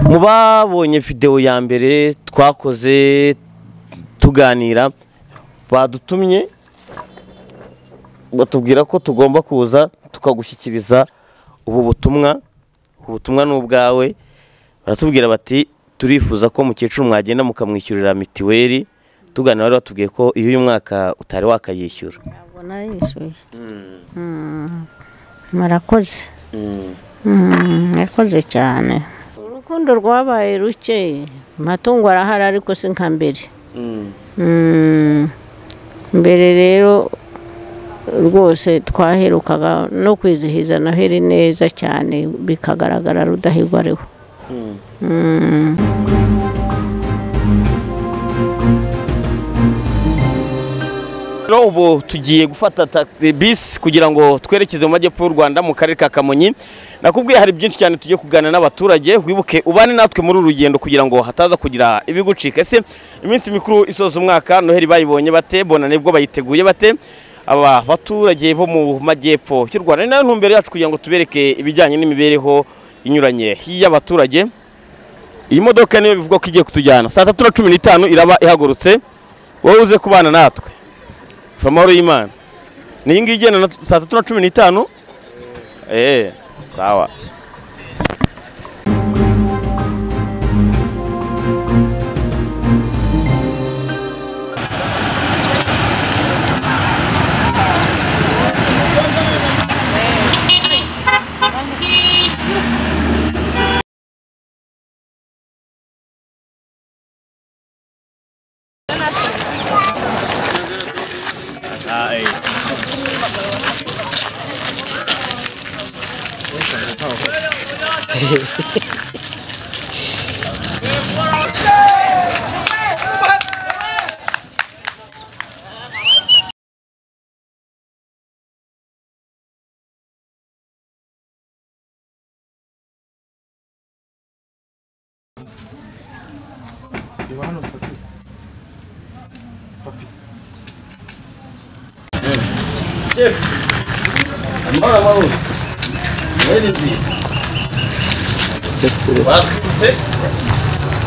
Mu babonye video ya mbere twakoze tuganira, badutumye batubwira ko tugomba kuza tukagushyikiriza ubu butumwa. Ubutumwa ni ubwawe. Baratubwira bati turifuza ko mukecuru mwagenda mukamwishyurira mitiweli. Tuganira bari batubwiye ko iyo uyu mwaka utari wakayishyura. Ntabwo narayishyuye. Murakoze. Murakoze cyane. Urukundo rwabaye ruke, amatungo arahari ariko si nka mbere. Mbere rero rwose twaherukaga no kwizihiza Noheli neza cyane, bikagaragara Rudahigwa ariho. Ubu tugiye gufata bisi kugira ngo twerekeze mu majyepfo y'u Rwanda mu karere ka Kamonyi. Nakubwiye hari byinshi cyane tugiye kuganira n'abaturage. Wibuke ubane natwe muri uru rugendo kugira ngo hataza kugira ibigucika. Ese iminsi mikuru isoza umwaka Noheli bayibonye bate? Bonane bwo bayiteguye bate? Aba baturage bo mu majyepfo y'u Rwanda, ni nayo ntumbero yacu kugira ngo tubereke ibijyanye n'imibereho inyuranye y'abaturage. Iyi modoka niyo bivugwa ko igiye kutujyana saa 3:15 iraba ihagurutse. Wowe uze kubana natwe. Amahoro y'Imana. Ni iyi ngiyi igenda saa 3:15. Sawa.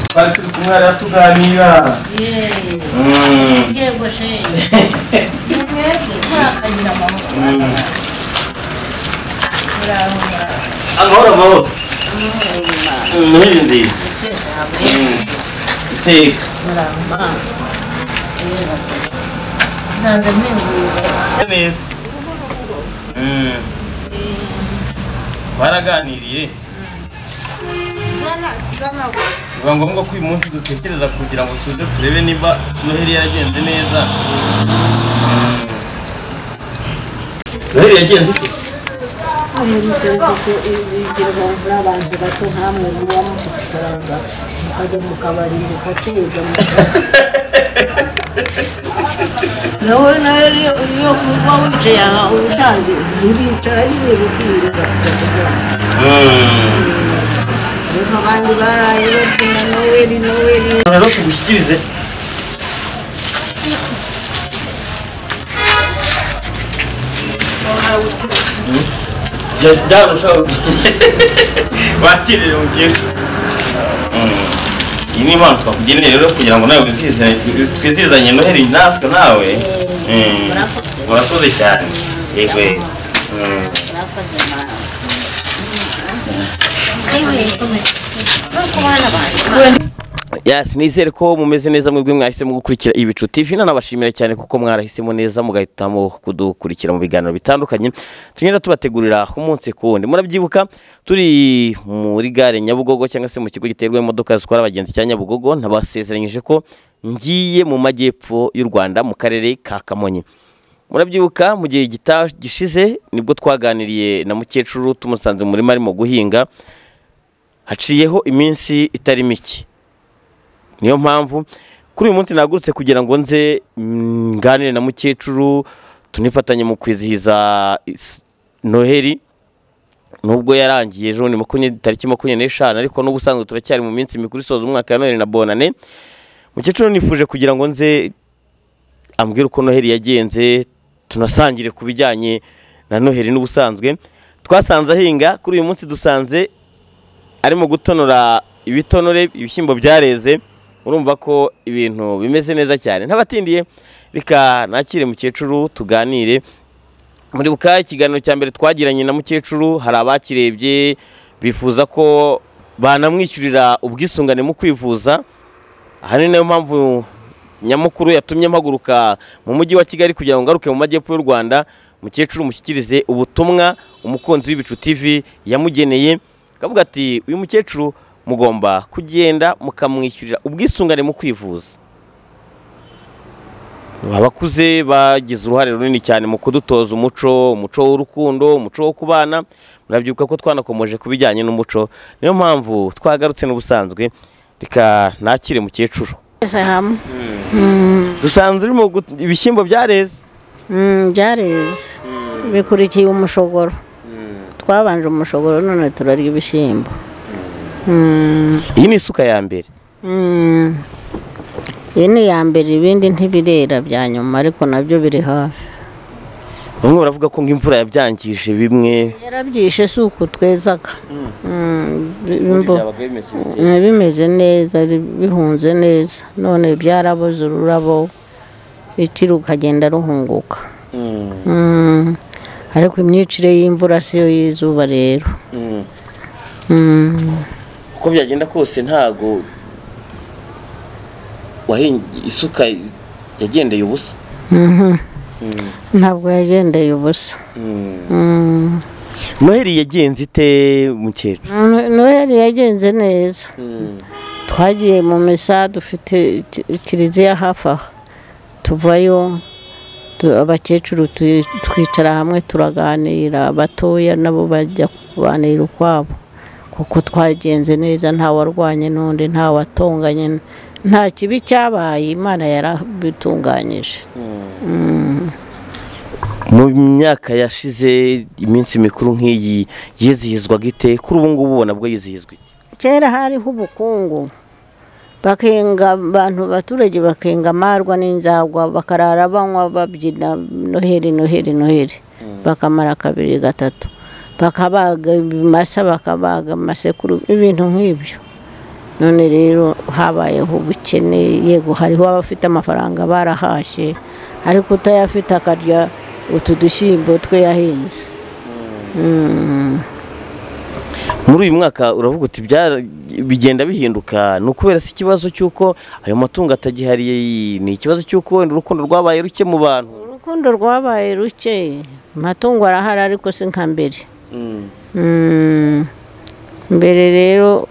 Twari turi kumwe hariya tuganira. Yego shenge. Mwebwe murakagira amahoro. Amahoro amahoro. Noheli nziza. Twese hamwe. Iteka. Muraho. Nsanze mpinguye. Neza. Twaraganiriye. Biba ngombwa ko uyu munsi dutekereza kugira ngo tuze turebe niba Noheli yaragenze neza. Noheli yagenze ite? Igira abantu bato nkamwe muba mufite ifaranga mukajya mu kabari mukaceza. Nawe Noheli iyo kuba wicaye aha ubushaje uricara nyine bukira. Abandi baraye babyina Noheli Noheli. Rero tugushyikirize wakirire umukecuru. Iyi ni impano twakugeneye rero kugira ngo nawe twizihizanye Noheli natwe nawe. Murakoze cyane. Yego. Yes, nizere ko mumeze neza mwebwe mwahisemo gukurikira Ibicu TV. Nanabashimira cyane kuko mwarahisemo neza mugahitamo kudukurikira mu biganiro bitandukanye tugenda tubategurira umunsi ku wundi. Murabyibuka turi muri gare Nyabugogo cyangwa se mu kigo giterwa imodoka zitwara abagenzi cya Nyabugogo, nabasezeranyije ko ngiye mu majyepfo y'u Rwanda mu karere ka Kamonyi. Murabyibuka mu gihe gishize nibwo twaganiriye na mukecuru tumusanze mu murima arimo guhinga. Haciyeho iminsi itari mike. Niyo mpamvu kuri uyu munsi nagurutse kugira ngo nze nganire na mukecuru tunifatanye mu kwizihiza Noheli. Nubwo yarangiye ejo ni tariki 25, ariko n'ubusanzwe turacyari mu minsi mikuru isoza umwaka ya Noheli na Bonane. Mukecuru nifuje kugira ngo nze ambwire uko Noheli yagenze, tunasangire ku bijyanye na Noheli n'ubusanzwe. Twasanze ahinga, kuri uyu munsi dusanze arimo gutonora ibitonore, ibishyimbo byareze. Urumva ko ibintu bimeze neza cyane. Ntabatindiye, reka nakire mukecuru tuganire. Muri buka ikiganiro cya mbere twagiranye na mukecuru, hari abakirebye bifuza ko banamwishyurira ubwisungane mu kwivuza. Aha ni nayo mpamvu nyamukuru yatumye mpaguruka mu mujyi wa Kigali kugira ngo ngaruke mu majyepfo y'u Rwanda, mukecuru mushyikirize ubutumwa umukunzi w'Ibicu TV yamugeneye. Akavuga ati uyu mukecuru mugomba kugenda mukamwishyurira ubwisungane mu kwivuza. Abakuze bagize uruhare runini cyane mu kudutoza umuco, umuco w'urukundo, umuco wo kubana. Murabyibuka ko twanakomoje ku bijyanye n'umuco, niyo mpamvu twagarutse n'ubusanzwe. Reka nakire mukecuru. Dusanzwe urimo ibishyimbo byareze. Byareze bikurikiye umushogoro. Twabanje umushogoro none turarya ibishyimbo. Iyi ni isuka ya mbere. Iyi ni iya mbere, ibindi ntibirera bya nyuma ariko nabyo biri hafi. Bamwe baravuga ko ng'imvura yabyangije bimwe. Yarabyishe si uku twezaga. Bimeze neza, bihunze neza, none byaraboze ururabo, iki rukagenda ruhunguka. Ariko imyicire y'imvura siyo y'izuba rero. Uko byagenda kose ntago isuka yagendeye ubusa. Ntabwo yagendeye ubusa. Noheli yagenze ite mukecuru? Noheli yagenze neza. Twagiye mu misa, dufite kiliziya hafi aha, tuvayo abakecuru twicara hamwe turaganira, abatoya nabo bajya kuganira ukwabo, kuko twagenze neza, nta warwanye n'undi, nta watonganye, nta kibi cyabaye, Imana yarabitunganyije. Mu myaka yashize iminsi mikuru nk'iyi yizihizwaga ite? Kuri ubu ngubu ubona bwo yizihizwa ite? Kera hariho ubukungu, bakenga abantu, abaturage bakenga amarwa n'inzagwa, bakarara banywa babyina Noheli Noheli Noheli, bakamara kabiri gatatu, bakabaga ibimasa, bakabaga amasekuru, ibintu nk'ibyo. None rero habayeho ubukene, yego hariho abafite amafaranga barahashye, ariko utayafite akarya utu dushyimbo twe yahinze. Muri uyu mwaka uravuga uti bigenda bihinduka, ni ukubera si ikibazo cy'uko ayo matungo atagihariye, ni ikibazo cy'uko wenda urukundo rwabaye ruke mu bantu? Urukundo rwabaye ruke, amatungo arahari ariko si nka mbere. Mbere rero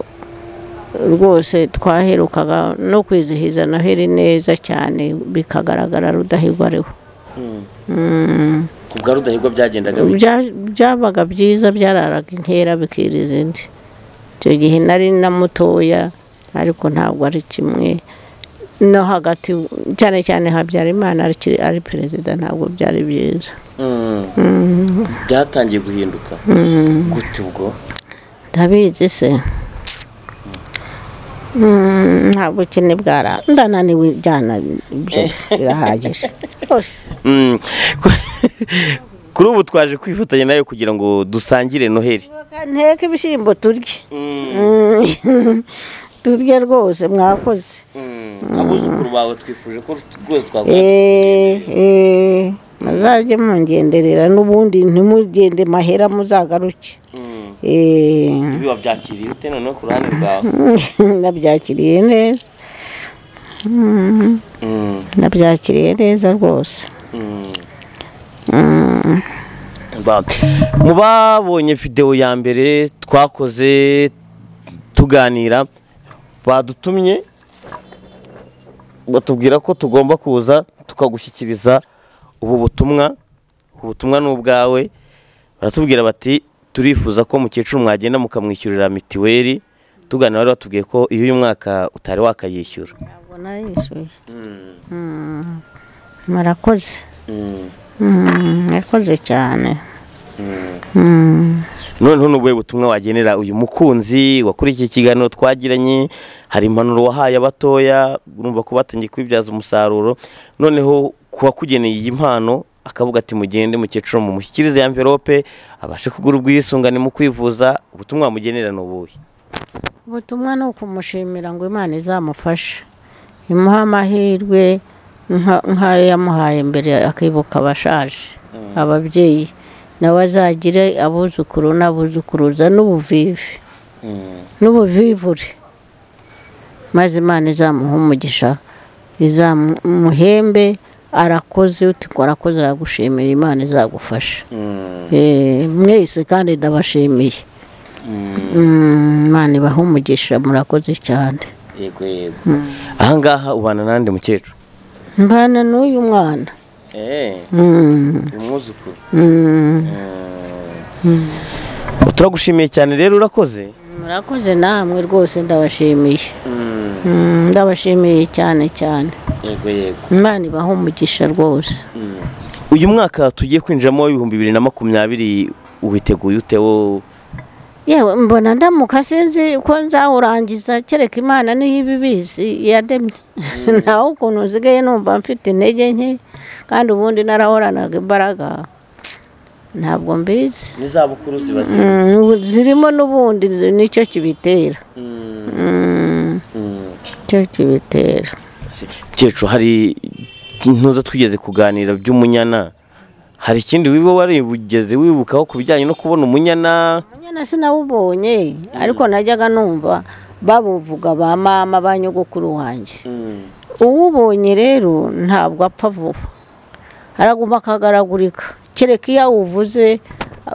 rwose twaherukaga no kwizihiza Noheli neza cyane, bikagaragara Rudahigwa ariho. Kubwa Rudahigwa byagendaga byabaga byiza, byararaga inkera bikira izindi. Icyo gihe nari na mutoya, ariko ntabwo ari kimwe no hagati, cyane cyane Habyarimana ari perezida, ntabwo byari byiza. Byatangiye guhinduka gute ubwo? Ndabizi se, ntabwo ubukene bwara ndananiwe, byana ibyo birahagije. Kuri ubu twaje kwifatanya nayo kugira ngo dusangire Noheli. Nteke ibishyimbo turye. Turye rwose mwakoze. Abuzukuru bawe twifuje ko rwose twaguha. Muzajye mungenderera n'ubundi ntimugende mahera muzagaruke. Ibi wabyakiriye ute noneho ku ruhande rwawe? Nabyakiriye neza. Nabyakiriye neza rwose. Mu babonye video ya mbere twakoze tuganira, badutumye batubwira ko tugomba kuza tukagushyikiriza ubu butumwa. Ubutumwa ni ubwawe. Baratubwira bati turifuza ko mukecuru mwagenda mukamwishyurira mitiweli. Tuganira bari batubwiye ko iyo uyu mwaka utari wakayishyura. Ntabwo narayishyuye. Murakoze. Murakoze cyane. Noneho n'ubuhe butumwa wagenera uyu mukunzi wakurikiye ikiganiro twagiranye? Hari impanuro wahaye abatoya, urumva ko batangiye kwibyaza umusaruro. Noneho kuwakugeneye iyi mpano akavuga ati mugende mukecuru mumushyikirize envelope abashe kugura ubwisungane mu kwivuza, ubutumwa wamugenera ni ubuhe? Ubutumwa ni ukumushimira ngo Imana izamufashe, imuhe amahirwe nk'ayo yamuhaye mbere, akibuka abashaje, ababyeyi, nawe azagire abuzukuru n'abuzukuruza n'ubuvivi n'ubuvivure, maze Imana izamuha umugisha, izamuhembe. Arakoze, uti arakoze, aragushimiye, Imana izagufasha. Mwese kandi ndabashimiye. Imana ibahe umugisha, murakoze cyane. Yego yego. Ahangaha ubana nande mukecuru? Mbana n'uyu mwana. Umwuzukuru. Turagushimiye cyane rero, urakoze. Murakoze namwe rwose, ndabashimiye. Ndabashimiye cyane cyane. Yego yego. Imana ibahe umugisha rwose. Uyu mwaka tugiye kwinjiramo 2020 witeguye ute wo? Yewe mbona ndamuka sinzi ko nzawurangiza, kereka Imana niyo ibibizi yademye. Naho ukuntu nsigaye numva mfite intege nke, kandi ubundi narahoranaga imbaraga, ntabwo mbizi. N'izabukuru ziba zirimo n'ubundi, nicyo kibitera. Nicyo kibitera. Mukecuru, hari ntuza twigeze kuganira by'umunyana, hari ikindi wiba waribugeze wibukaho ku bijyanye no kubona umunyana? Umunyana sinawubonye, ariko najyaga numva babuvuga ba mama ba nyogokuru wanjye. Uwubonye rero ntabwo apfa vuba, araguma akagaragurika, kereka iyo awuvuze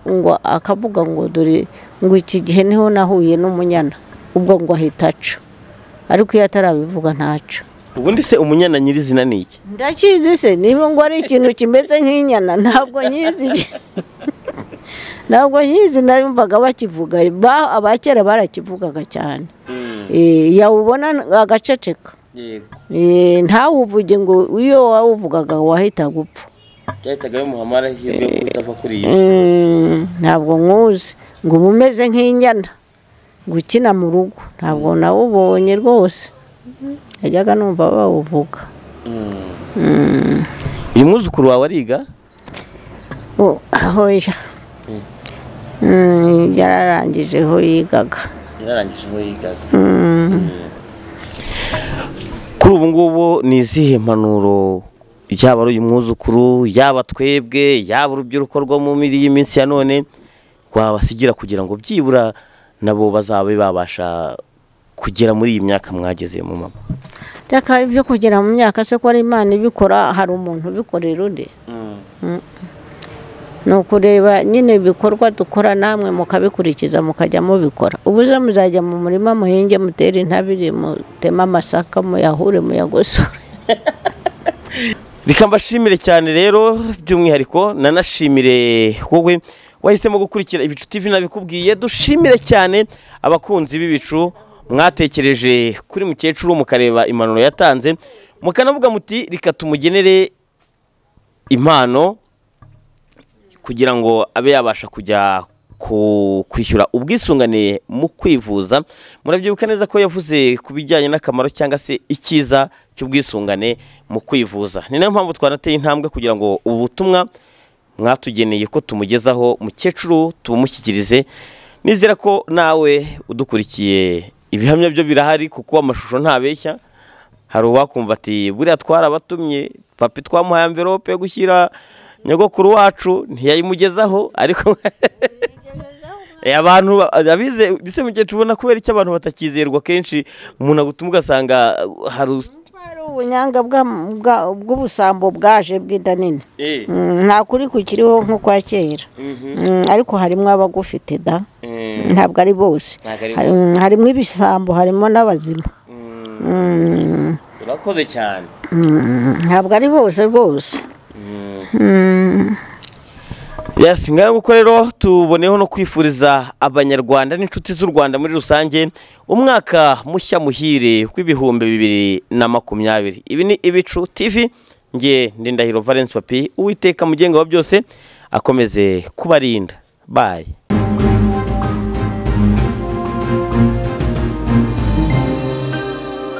ngo akavuga ngo dore ngo iki gihe niho nahuye n'umunyana, ubwo ngo ahita aca. Ariko iyo atarabivuga ntaca. Ubundi se umunyana nyirizina ni iki? Ndakizi se, niba ngo ari ikintu kimeze nk'inyana, ntabwo nyizi. Ntabwo nyizi, nayumvaga bakivuga, abakera barakivugaga cyane. Yawubona agaceceka. Yego. Ntawuvuge ngo iyo wawuvugaga wahita gupfa. Byahitaga bimuha amahirwe yo kutava kuri iyi si. Ntabwo nkuzi ngo uba umeze nk'inyana ngo ukina mu rugo, ntabwo nawubonye rwose. Najyaga numva bawuvuga. Uyu mwuzukuru wawe ariga? Oya. Yararangije aho yigaga. Yararangije aho yigaga. Kuri ubu ngubu ni izihe mpanuro, yaba ari uyu mwuzukuru, yaba twebwe, yaba urubyiruko rwo mu miri y'iminsi ya none, wabasigira kugira ngo byibura nabo bazabe babasha kugera muri iyi myaka mwageze mu mama? Reka ibyo kugera mu myaka se ko ari Imana ibikora, hari umuntu ubikorera undi? Ni ukureba nyine ibikorwa dukora namwe mukabikurikiza, mukajya mubikora. Ubuze muzajya mu murima muhinge, mutere intabire, muteme amasaka, muyahure, muyagosore. Reka mbashimire cyane rero, by'umwihariko nanashimire wowe wahisemo gukurikira Ibicu TV, nabikubwiye. Dushimire cyane abakunzi b'Ibicu mwatekereje kuri mukecuru, mukareba impanuro yatanze, mukanavuga muti reka tumugenere impano kugira ngo abe yabasha kujya kwishyura ubwisungane mu kwivuza. Murabyibuka neza ko yavuze ku bijyanye n'akamaro cyangwa se icyiza cy'ubwisungane mu kwivuza. Ni nayo mpamvu twanateye intambwe kugira ngo ubu butumwa mwatugeneye ko tumugezaho mukecuru tubumushyikirize. Nizera ko nawe udukurikiye ibihamya byo birahari, kuko amashusho ntabeshya. Hari uwakumva ati buriya twarabatumye, papi twamuhaye envelope yo gushyira nyogokuru wacu ntiyayimugezaho, ariko abantu abize bise mukecuru ubona kubera icyo abantu batakizerwa kenshi, umuntu agutuma ugasanga hari ubunyanga bw'ubusambo bwaje bw'inda nini. Nta kuri kukiriho nko kwa kera, ariko harimo abagufite da, ntabwo ari bose. Harimo ibisambo, harimo n'abazima. Urakoze cyane. Ntabwo ari bose rwose. Yes, ngaho uko rero tuboneho no kwifuriza abanyarwanda n'inshuti z'u Rwanda muri rusange umwaka mushya muhire w'2020. Ibi ni Ibicu TV, nge ndi Ndahiro Valence Papi. Uwiteka mugenga wa byose akomeze kubarinda. Bye.